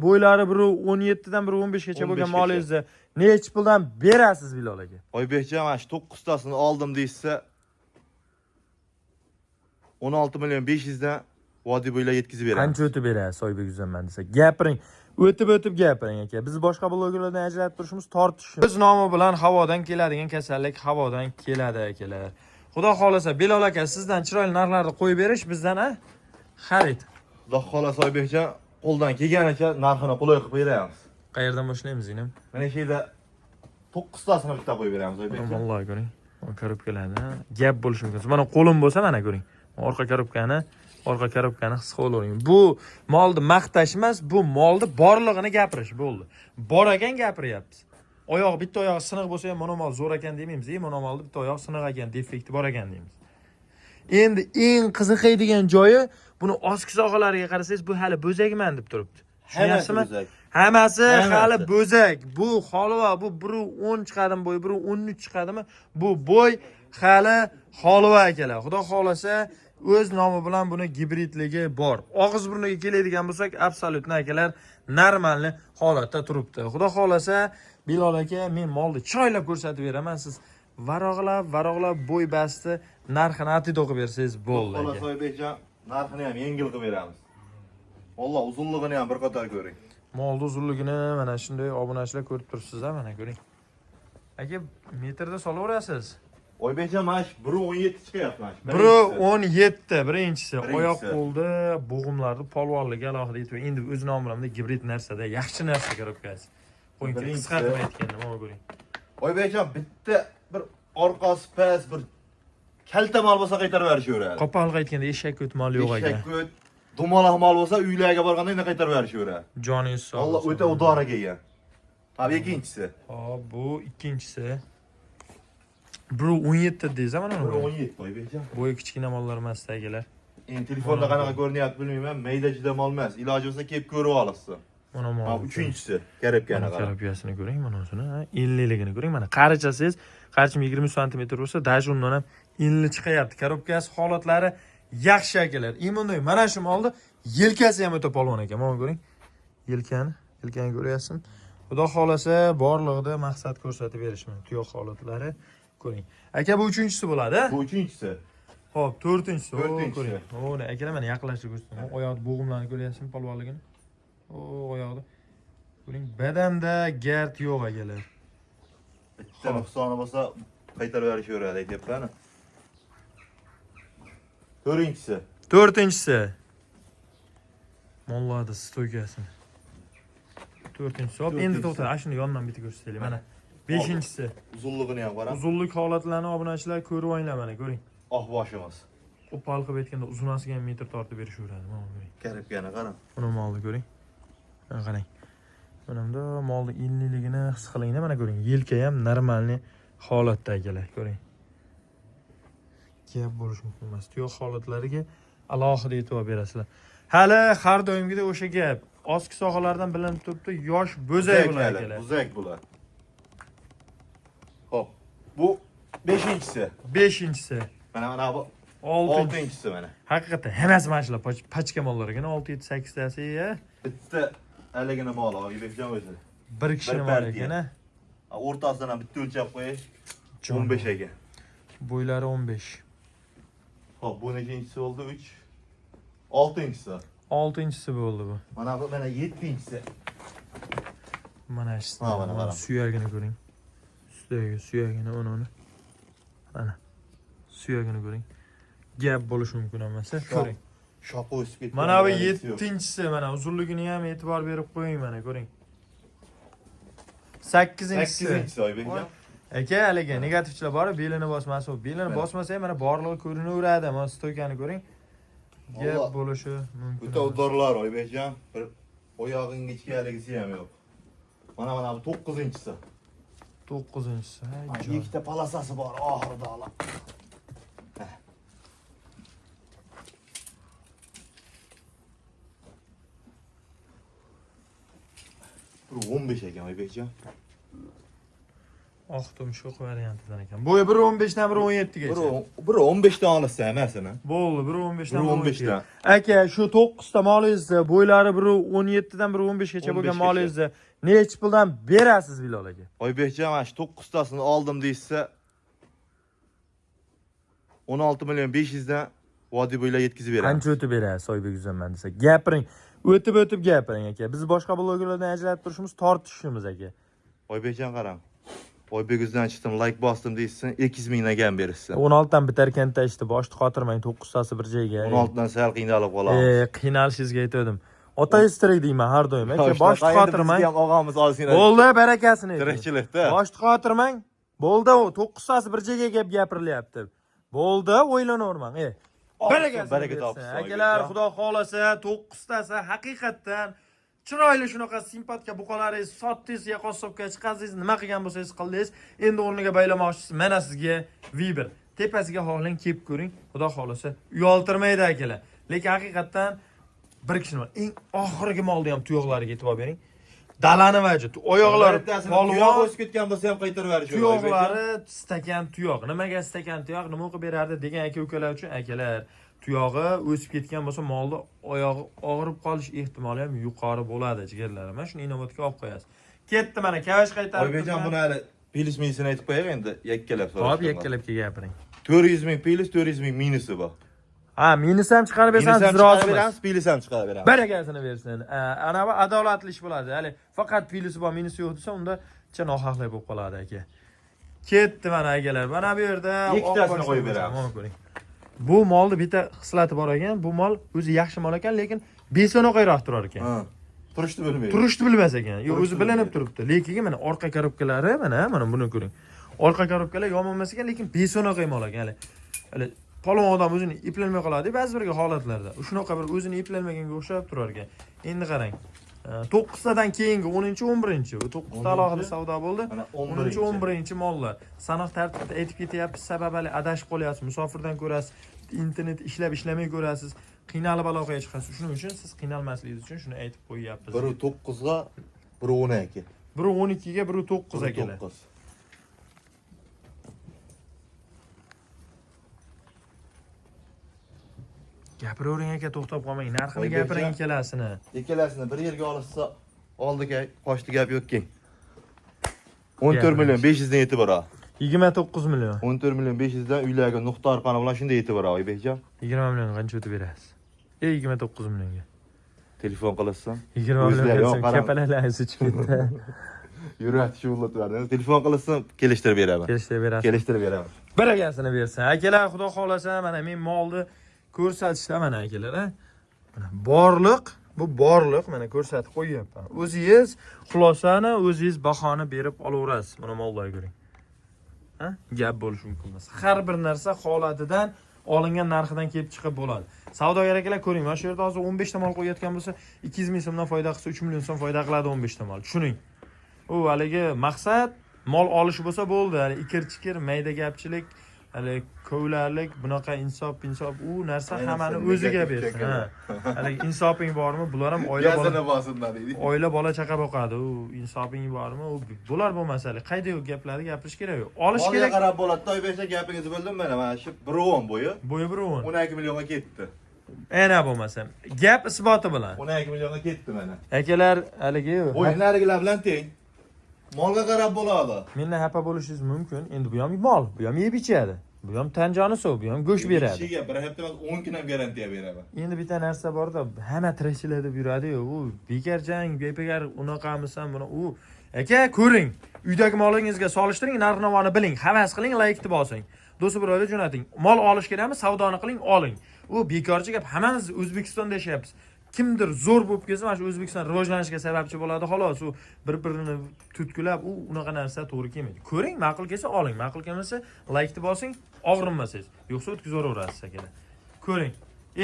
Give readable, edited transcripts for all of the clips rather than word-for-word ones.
Bo'ylari 1.17 dan 1.15 gacha bo'lgan 15 gacha. Molingizni nechi puldan berasiz, Bilol aka? Oybekjon, mana shu 9 tasini oldim deyishsa, 16 million 500 dan vodiy bo'ylab yetkazib beramiz. Qancha o'tib berasiz, Oybek uzaman desa? Gapiring. O'tib o'tib gapiring, aka. Biz boshqa blogerlardan ajratib turishimiz tortish. Biz nomi bilan havodan keladigan kasallik havodan keladi, akalar. Xudo xohlasa, Bilol aka, sizdan chiroyli narxlarni qo'yib berish bizdan a xarid. Xudo xohlasa, Oybekjon, qo'ldan kelganicha narxini qulay qilib beramiz. Qayerdan boshlaymiz, inim? Mana shu yerda 9 tasini bitta qo'yib beramiz, Oybekjon. Vallahi ko'ring. Korobkalarni gap bo'lishi mumkin. Mana qo'lim bo'lsa, mana ko'ring. Orqa korobkani his qilavering. Bu molni maqtash emas, bu molni borlig'ini gapirish bo'ldi. Bor ekan, gapiryapmiz. Oyoq, bitta oyog'i siniq bo'lsa ham, mana mol zo'r ekan demaymiz. "Ey, mana molni bitta oyog'i siniq ekan, defekti bor ekan" deymiz. Endi eng qiziqadigan joyi, buni ostki sohalariga qarasangiz, bu hali bo'zakman deb turibdi. Tushunyapsizmi? Bo'zak. Hammasi Hammasi. hali bo'zak. Bu holva, bu 1.10 chiqadimi bo'y, 1.13 chiqadimi? Bu bo'y hali holva, akalar. Xudo xohlasa, o'z nomi bilan buni gibridligi bor. Og'iz burniga keladigan bo'lsak, абсолютно, akalar, нормальный holatda turibdi. Xudo xohlasa, Bilol aka, men molni chiroylab ko'rsatib beraman. Siz varog'lab, varog'lab bo'y basti narxini atido qilib bersangiz bo'ldi, Xudo xohlasa, aka. Oybekjon, narxini ham yengil qilib beramiz. Valloh, uzunligini ham bir qator ko'ring. Molni uzunligini mana shunday obunachilar ko'rib turibsiz, a, mana ko'ring. Aka, metrda solaverasiz. Oybekjon, mana shu 1.17 chiqyapti mana shu. 1.17 birinchisi. Birinchisi. Oyoq qo'lda bo'g'imlarni polvonligi alohida yetib, endi o'z nomi bilan gibrid narsada yaxshi narsa korobkasi. Qo'ying, Birinchisi. qisqa qilib aytganda, mana ko'ring. Oybekjon, bitta bir orqasi past, bir kalta mol bo'lsa, qaytarib berishaveradi. Qo'pol qilib aytganda, eshak ko't mol yo'q, aka. Eshak ko't, dumaloq mol bo'lsa, uylarga borganda endi qaytarib berishaveradi. Joningiz sog' Alloh bo'lsin. o'ta udora kelgan. Ha, ikkinchisi. Hop, bu ikkinchisi. 1.17 dedingiz, mana Bir uni. 17, Oybekjon. Bo'yi kichkina mollar emas, akalar. Endi telefonda qanaqa ko'rinyapti bilmayman. Mayda juda mol emas. Iloji bo'lsa, kelib ko'rib olasiz. Mana Ha, mol. uchinchisi. Korobkani Mana qarang. korobkasini ko'ring, mana shuni, ha, enliligini ko'ring. Mana qarichasangiz, qarchim 20 santimetr bo'lsa, даже undan ham enli chiqayapti. Korobkasi holatlari yaxshi, akalar. Именно mana shu molni yelkasi ham o'ta polvon ekan. Mana ko'ring. Yelkani, yelkani ko'ryapsizmi? Xudo xohlasa, borlig'ida maqsad ko'rsatib berishman. Tuyoq holatlari ko'ring. Aka, bu uchinchisi bo'ladi. Bu uchinchisi. Xo'p, to'rtinchisi. O, To'rtinchisi. ko'ring. O, ne, akalar, mana yaqinlashtirib ko'rsataman. Oyoq bo'g'imlarini ko'ryapsizmi, polvonligini? O, oyog'ida. Ko'ring, badanda gard yo'q, akalar. Bitta nuqsoni bo'lsa, qaytarib berishaveradi, aytyapman. To'rtinchisi. To'rtinchisi. Mollarni стойка sini. To'rtinchisi. Hop, endi To'rtinchisi. to'xta, ana shuni yondan bitta ko'rsataylik. Mana beshinchisi. Uzunligini ham qarang. Uzunlik holatlarini obunachilar ko'rib olinglar, mana ko'ring. Oq boshimiz. Qo'pol qilib aytganda, uzunasiga ham metr tortib berishaveradi. Mana ko'ring. Korobkani qarang. Buni molni ko'ring. Mana qarang. Mana bunda molni enliligini his qilinglar, mana ko'ring. Yelka ham нормальный holatda, akalar, ko'ring. Gap bo'lishi mumkin emas. Tuyoq holatlariga alohida e'tibor berasizlar. Hali har doimgidek o'sha gap. Ostki sohalardan bilinib turibdi, yosh bo'zak bular, hali, akalar. Bo'zak bular. Xo'p, bu beshinchisi. Beshinchisi. Mana bu Oltinchisi. oltinchisi mana. Haqiqatdan hammasi mana shular pachka mollar ekan, 6 7 8 tasi ya. Bitta haligini moli, Oybekjon o'zi. Bir kishini Bir mol partiya. ekan, a. Ha, o'rtasidan ham bitta o'lchab qo'yay. Jon. 15 ekan. Bo'ylari 15. Xo'p, bu nechinchisi bo'ldi? 3. Oltinchisi. Oltinchisi bo'ldi bu. Mana bu mana yettinchisi. Mana shu. Ha, mana qarang. Suyagini ko'ring. Suyagi, suyagini, uni. Mana. Suyagini ko'ring. Gap bo'lishi mumkin emas, ko'ring. Shoxi o'sib ketgan. Mana bu yo'q. yettinchisi, mana uzunligini ham e'tibor berib qo'ying, mana ko'ring. Sakkizinchisi. Sakkizinchisi, Oybekjon. Aka, haligi negativchilar bor, belini bosmasa, belini Mana. bosmasa ham mana borlig'i ko'rinaveradi. Mana стойка ni ko'ring. Gap Alloh. bo'lishi mumkin O'ta emas. udorlar, Oybekjon. Bir oyog'inga ichkaligisi ham yo'q. Mana bu to'qqizinchisi. To'qqizinchisi. Hay, jon. Ikkita полоса si bor oxirida ola. Bir 15 ekan, Oybekjon. Oq tumshuq variantidan ekan. Bo'yi 1.15 dan 1.17 gacha. 1.15 dan olsa hammasini. Bo'ldi, 1.15 dan 1.15 dan. Aka, shu 9 ta molingizni bo'ylari 1.17 dan 1.15 gacha bo'lgan 15 gacha. molingizni nechi puldan berasiz Bilol aka? Oybekjon, mana shu 9 tasini oldim deyishsa 16 million 500 dan vodiy bo'ylab yetkazib beramiz. Qancha o'tib berasiz Oybek uzaman desa? Gapiring. O'tib o'tib gapiring aka. Biz boshqa blogerlardan ajralib turishimiz tortishishimiz aka. Oybekjon qarang. Oybek o'zidan chiqdim, like bosdim deyishsin, 200 mingdan kam berishsin. 16 dan bitarkanda ishdi, boshni qotirmang, 9 tasi bir joyga. 16 dan sal qiynalib qolamiz. Qiynalishingizga aytgandim. Otangiz tirik deyman har doim aka, boshni Endi qotirmang. bizga ham og'amiz olsin. Bo'ldi, barakasini ayting. Tirikchilikda. Boshni qotirmang. Bo'ldi, u 9 tasi bir joyga gap gapirilyapti. Bo'ldi, o'ylanavermang. Barakasini Baraka bersin. topsin, Akalar, Oybekjon. xudo xolasa 9 tasi haqiqatdan chiroyli shunaqa simpatka buqalaringiz sotdingiz, ya qassobga chiqazdingiz, nima qilgan bo'lsangiz qildingiz. Endi o'rniga baylamoqchisiz. Mana sizga Viber. Tepasiga xohlang kelib ko'ring. Xudo xolasa uyaltirmaydi akalar. Lekin haqiqatdan bir kishini eng oxirgi molni ham tuyoqlariga e'tibor bering. Dalani vaji, oyoqlari Bittasini tuyoq polvon o'sib ketgan bo'lsa ham qaytarib berish. tuyoqlari stakan tuyoq. Nimaga stakan tuyoq? Nima o'qib berardi degan aka ukalar uchun akalar, tuyog'i o'sib ketgan bo'lsa molni oyog'i og'rib qolish ehtimoli ham yuqori bo'ladi jigarlarim. Mana shuni inobatga olib qo'yasiz. Ketdi mana kavash qaytarib. Oybekjon, buni hali plyus minusini aytib qo'yay endi, yakkalab Hop, so'rashtirma. yakkalab kelib gapiring. 400 ming plyus, 400 ming minusi bor. Ha, minus ham chiqarib Minus bersangiz ham biz chiqarib rozimiz. beramiz, plyus ham chiqarib beramiz. Barakasini bersin. Ana bu adolatli ish bo'ladi. Hali faqat plusi bor, minusi yo'q desa unda picha nohaqlik bo'lib qoladi aka. Ketdi mana akalar. Mana bu yerda Ikkitasini oq qo'yib boshli beramiz. mana ko'ring. Bu molni bitta xislati bor ekan. Bu mol o'zi yaxshi mol ekan, lekin beso'noqayroq turar ekan. Ha. Turishni bilmaydi. Turishni bilmas ekan. Yo'q, o'zi Turishni bilinib bilmaydi. turibdi. Lekin mana orqa korobkalari, mana buni ko'ring. Orqa korobkalar yomon emas ekan, lekin beso'noqay mol ekan. Hali polvon odam o'zini eplanmay qoladi ba'zi bir holatlarda. Shunaqa bir o'zini eplanmaganga o'xshab turar ekan. Endi qarang. 9tadan keyingi 10-chi, 11-chi. Bu 9ta alohida savdo bo'ldi. Mana 10-chi, 11-chi. 11-chi mollar. Sanoq tartibda aytib ketyapmiz, sababi hali adashib qolyapsiz, musofirdan ko'rasiz, internet ishlab ishlamay ko'rasiz, qiynalib aloqaga chiqasiz. Shuning uchun siz qiynalmasligingiz uchun shuni aytib qo'yyapmiz. 1.9 ga 1.12. 1.12 ga 1.9 akalar. 1.9. Gapiravering aka, to'xtab qolmang. Narxini Oybekjon. gapiring ikkalasini. Ikkalasini bir yerga olishsa oldiga qochdi gap yo'qki. 14 million 500 dan yetib boradi. 29 million. 14 million 500 dan uylarga nuqta arqoni bilan shunday yetib boradi Oybekjon. 20 million qancha o'tib berasiz? 29 millionga. Telefon qilishsin. 20 O'zlari million yo'q, desam qarang. kapalaklar chiqib ketdi. Yurak shuvullatyapti. Telefon qilishsin, kelishtirib beraman. Kelishtirib berasiz. Kelishtirib beraman. Barakasini bersin. Akalar, xudo xolasa mana men molni ko'rsatishda mana akalar, a? Mana borliq, bu borliq mana ko'rsatib qo'yyapman. O'zingiz xulosani, o'zingiz bahoni berib olaverasiz. Mana mollarga ko'ring. Ha? Gap bo'lishi mumkin emas. Har bir narsa holatidan olingan narxidan kelib chiqib bo'ladi. Savdogar akalar ko'ring, mana shu yerda hozir 15 ta mol qo'yayotgan bo'lsa, 200 ming so'mdan foyda qilsa 3 million so'm foyda qiladi 15 ta mol. Tushuning. U haligi maqsad mol olish bo'lsa bo'ldi. Hali ikir-chikir, mayda gapchilik, hali kovlarlik, bunaqa insof, insof u narsa Ayniqsa hammani o'ziga negativ bersin. chekkada. Ha. Haligi insofing bormi? Bular ham oila bola bosinlar deydi. oila bola chaqa boqadi. U insofing bormi? U bular bo'lmasa hali qayda yo'q gaplarni gapirish kerak yo'q. Olish Molga kerak. qarab bo'ladi. Oybekjon gapingizni bildim mana shu 1.10 bo'yi Bo'yi 1.10. 12 millionga ketdi. Ana bo'lmasa. Gap isboti bilan. 12 millionga ketdi mana. Akalar haligi Bo'yi narigilar bilan teng. Molga qarab bo'ladi. Mendan xafa bo'lishingiz mumkin. Endi bu ham mol, bu ham yeb ichadi. Bu ham tan joni sog', bu ham go'sht beradi. Kishiga bir hafta emas 10 kun ham garantiya beraman. Endi bitta narsa borda, hamma tirikchilik deb yuradi-yu, u bekor jang, bekor unaqamisan, buni u aka ko'ring. Uydagi molingizga solishtiring, narx-navoni biling, havas qiling, laykni bosing. Do'st birodarga jo'nating. Mol olish kerakmi? Savdoni qiling, oling. U bekorchi gap. Hammamiz O'zbekistonda yashayapmiz. Kimdir zo'r bo'lib kelsa, mana shu O'zbekiston rivojlanishiga sababchi bo'ladi xolos. U bir-birini tutkulab, u unaqa narsa to'g'ri kelmaydi. Ko'ring, ma'qul kelsa oling, ma'qul kelmasa laykni bosing, og'rinmasangiz. Yo'qsa o'tkazaverasiz akalar. Ko'ring.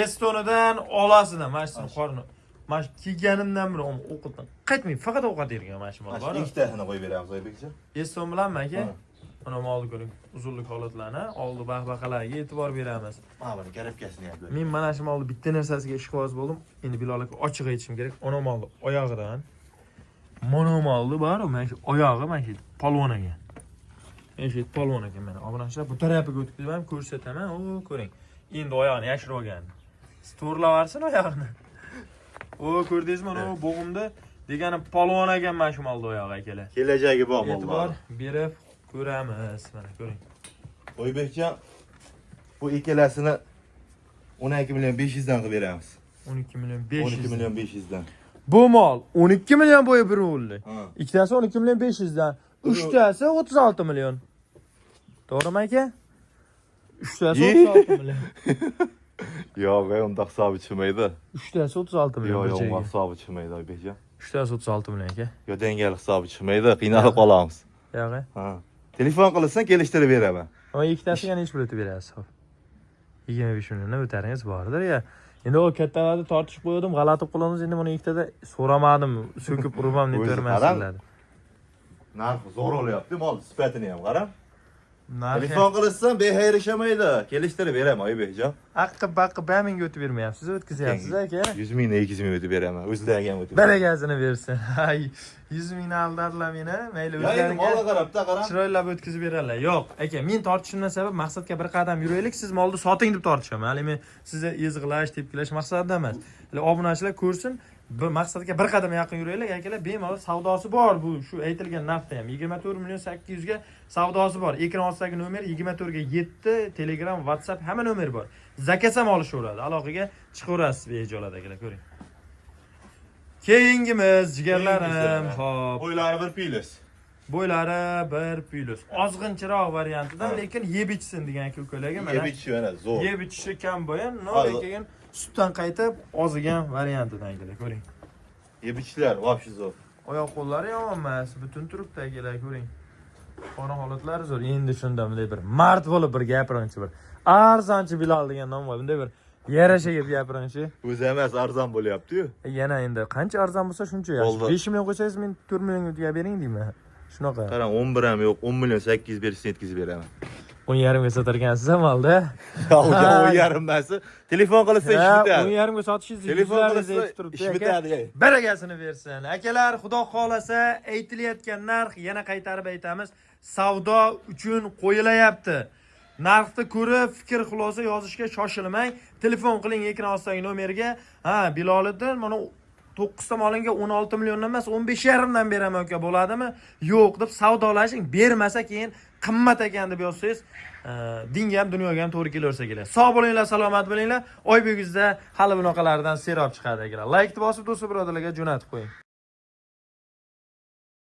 Estonidan olasidan mana shuni qorni. Mana shu kiyganimdan beri ovqatdan qaytmay, faqat ovqat yergan mana shu mol Mana bor. shu ikkitasini qo'yib beramiz Oybekjon. Eston bilanmi aka? Ha. Mana molni ko'ring, uzunlik holatlarini, oldi bahbaqalarga e'tibor beramiz. Mana buni karabkasini ham. Men mana shu molni bitta narsasiga ishqiboz bo'ldim. Endi Bilol aka ochiq aytishim kerak. Ona molni oyog'idan mono molni bor, mana shu oyog'i mana shu polvon ekan. Eshit polvon ekan mana. Obunachilar, bu tarafiga o'tkazib ham ko'rsataman. O, ko'ring. Endi oyog'ini yashirib olgan. To'g'rilaversin oyog'ini. O, ko'rdingizmi, u bo'g'imda degani polvon ekan mana shu molni oyog'i, akalar. Kelajagi bor E'tibor mollar. berib ko'ramiz. Mana ko'ring. Oybekjon, bu ikkalasini 12 million 500 dan qilib beramiz. 12 million 12 500. million 500 dan. Bu mol 12 million bo'yi bir o'ldi. Ha. Ikkitasi 12 million 500 dan, uchtasi 36 million. To'g'rimi aka? Uchtasi 36 million. Yo'q, unda hisobi chiqmaydi. Uchtasi 36 million. Yo'q, Bir yo'q, joyga. unda hisobi chiqmaydi, Oybekjon. Uchtasi 36 million aka. Yo, dangal hisobi chiqmaydi, qiynalib qolamiz. Yo'q. Ha. Telefon qilsan kelishtirib beraman. Ama ikkitasiga necha pul o'tib berasiz? Hop. 25 milliondan o'taringiz bordir ya. Endi u kattalarni tortishib qo'ydim, g'alati qilamiz. Endi buni ikkitada so'ramadim, so'kib urib ham O'zi netavermasizlar. Narxi zo'r olyapti, mol sifatini ham qarang. Narxi Telefon qilishsan bexayr ishlamaydi. Kelishtirib beraman, Oybekjon. Aqqi baqqi 1 mingga o'tib bermayapsiz, o'tkazyapsiz aka. 100 mingdan 200 ming o'tib beraman. O'zlariga ham o'tib. beraman. Barakasini bersin. Ay, 100 mingni aldadilar meni. Mayli Ya endi o'zlariga molga qarab-da qarang. chiroylab o'tkazib beradilar. Yo'q, aka, men tortishimdan sabab maqsadga bir qadam yuraylik, siz molni soting deb tortishaman. Hali men sizni ezg'ilash, tepkilash maqsadida emas. Hali obunachilar ko'rsin, bir maqsadga bir qadam yaqin yuraylik, akalar, bemalol savdosi bor bu shu aytilgan narxda ham 24 million 800 ga savdosi bor. Ekran ostidagi nomer 24 ga 7, Telegram, WhatsApp hamma nomer bor. Заказ ham olishaveradi. Aloqaga chiqaverasiz behijolat, akalar, ko'ring. Keyingimiz jigarlarim, Keyingisi. xo'p. Bo'ylari bir plyus. Bo'ylari bir plyus. Ozg'inchiroq variantidan, Ha. lekin yeb ichsin degan aka ukalarga mana. Yeb ichishi mana zo'r. Yeb ichishi kam bo'yan, no, Ha, lekin sutdan qaytib ozigan variantidan akalar, ko'ring. Yeb ichishlar вообще zo'r. Oyoq qo'llari yomon emas, butun turibdi akalar, ko'ring. Qora holatlari zo'r. Endi shunda bunday bir mard bo'lib bir gapiringchi bir. Arzonchi Bilal degan nom bor. Bunday bir yarasha gap gapiringchi. O'zi emas, arzon bo'lyapti-yu. Yana endi qancha arzon bo'lsa shuncha yaxshi. Bo'ldi. 5 million qo'ysangiz men 4 millionga bering deyman. Shunaqa. Qarang, 11 ham yo'q, 10 million 800 bersin yetkazib beraman. 10,5 ga sotarkansiz amalda. Yo'q, 10,5 emasi. Telefon qilsa ish Ha, bitadi. 10,5 ga sotishingiz Telefon yuzlaringiz qilsa aytib turibdi ish aka. bitadi. Barakasini bersin. Akalar, xudo xolasa aytilayotgan narx yana qaytarib aytamiz, savdo uchun qo'yilayapti. Narxni ko'rib fikr xulosa yozishga shoshilmang. Telefon qiling ekran ostidagi nomerga. Ha, Biloliddin, mana 9 ta molinga 16 milliondan emas, 15,5 dan beraman aka, bo'ladimi? Yo'q deb savdolashing, bermasa keyin qimmat ekan deb yozsangiz, dinga ham dunyoga ham to'g'ri kelaversa kerak. Sog' bo'linglar, salomat bo'linglar. Oybek yuzda hali bunaqalardan serob chiqadi akalar. Laykni bosib do'st birodarlarga jo'natib qo'ying.